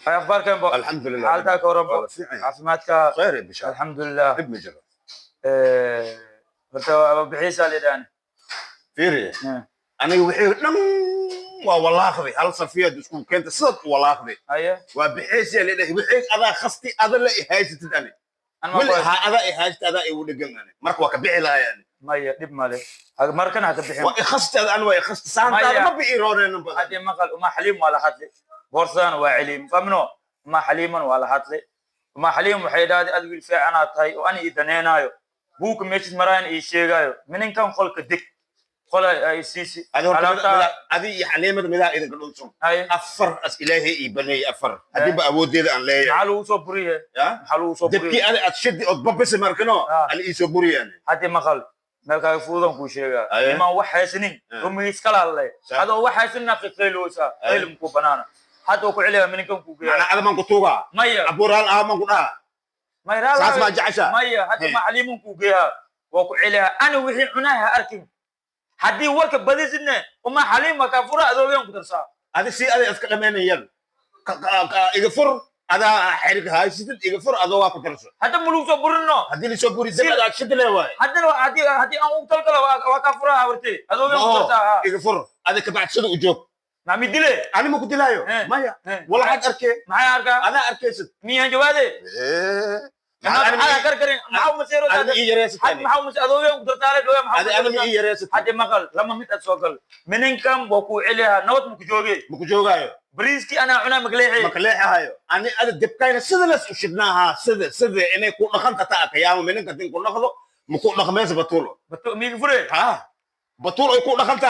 Hay akhbaarkeen bo? Alxamdulilah. Xaaltaa ka waran bo? Waa fiican yahay. Caafimaadka? Khayr iyo bishaar. Alxamdulilah. Dhib ma jiro. Horta waa bixiisaa lidhaan. Fiiri, aniga wixii dhan waa walaaqday. Hal safiyaad isku keenta, sidaad u walaaqday. Haye. Waa bixiyaysa lidhahay. Wixii adaa khasti, ada la ihaysatid ani. An ma weli ku ha adaa ihaysatid, adaa igu dhegan ani. Marka waa ka bixi lahay ani. Maya, dhib male, markan ha ka bixin. Waa ikhasti ada, ani waa ikhasti saantaada. Maya. Ma bi'irooneenan badan. Haddii maqal, uma Xaliim waa la hadli, boorsadana waa celiim famno. Uma Xaliiman waa la hadli. Uma Xaliim waxay dhahday, ad wiil fiicanaad tahay oo ani ii daneynaayo, buuka meeshis maraayan ii sheegaayo, mininkan qolka deg, qola ay siisi. Adi horta alaabta. Adi iyo Xaliimada midaa idinka dhunsan. Haye. Afar as Ilaahay ii baneeyey, afar haddiiba awooddeeda aan leeyahay. Maxaa lagu soo buriye? Ya? Maxaa lagu soo debkii buriye? adi aad shidi ood babisi markino. Ah. Ali iisoo buriyaan. Haddii maqal, meelkaaga fuudan kuu sheegaa. Haye. Nimaan wax haysanin rumigiis kala hadlay. Adoo wax haysanin qiqayloosaa. Haye. Qaylim ku banaana hadda oo ku celiyaa, mininkan kuu geeyaa. Macnaa adamaan ku tuugaa? Maya. Abuuraal ahamaan ku dhaha. Maya. Saas maa jeceshaa? Maya, hadda macaliimun kuu geeyaa, waa ku celiyaa. Ani wixii cunaha ha arkin. Haddii warka badisidne, uma Xaliima kaa fura, adoogeen ku darsaa. Adi si aday iska dhamaynayaan, iga fur, adaa xerig haysatid, iga fur, adoo waa ku darso. Hadda ma lagu soo burino. Haddii lisoo buri, deb aad shidi le waaye. Haddana haddii aan ugu talgalo, waa kaa furaa habartee, adoogeen ku darsaa ha. Iga fur adi, kabacdi sida u joog. Maxaa mi dile? Ani ma ku dilaayo. Maya. Walaxaad arkee. Maxay arkaa? Adaa arkaysid. Miyaan jawaade? Maxaa karkarin? Maxaa umaseero? Adi ii yareysatay. Had maxaa umase adoogeen ku dartaale dhooya maxaa? Adi ma ii yareysatay. Haddi maqal, lama mid ad soo gal, mininkan waa kuu celiyaa, nabad ma ku jooge. Ma ku joogaayo. Bariiskii anaa cunaa magleexi. Maka leexahayo. Ani ada debkayna sida las u shidnaahaa, sida inay ku dhaqanta taa akayaamo. Mininka din ku dhaqdo, ma ku dhaqmaysa batuulo. Miigi fure. Ha, batuul ay ku dhaqantaa.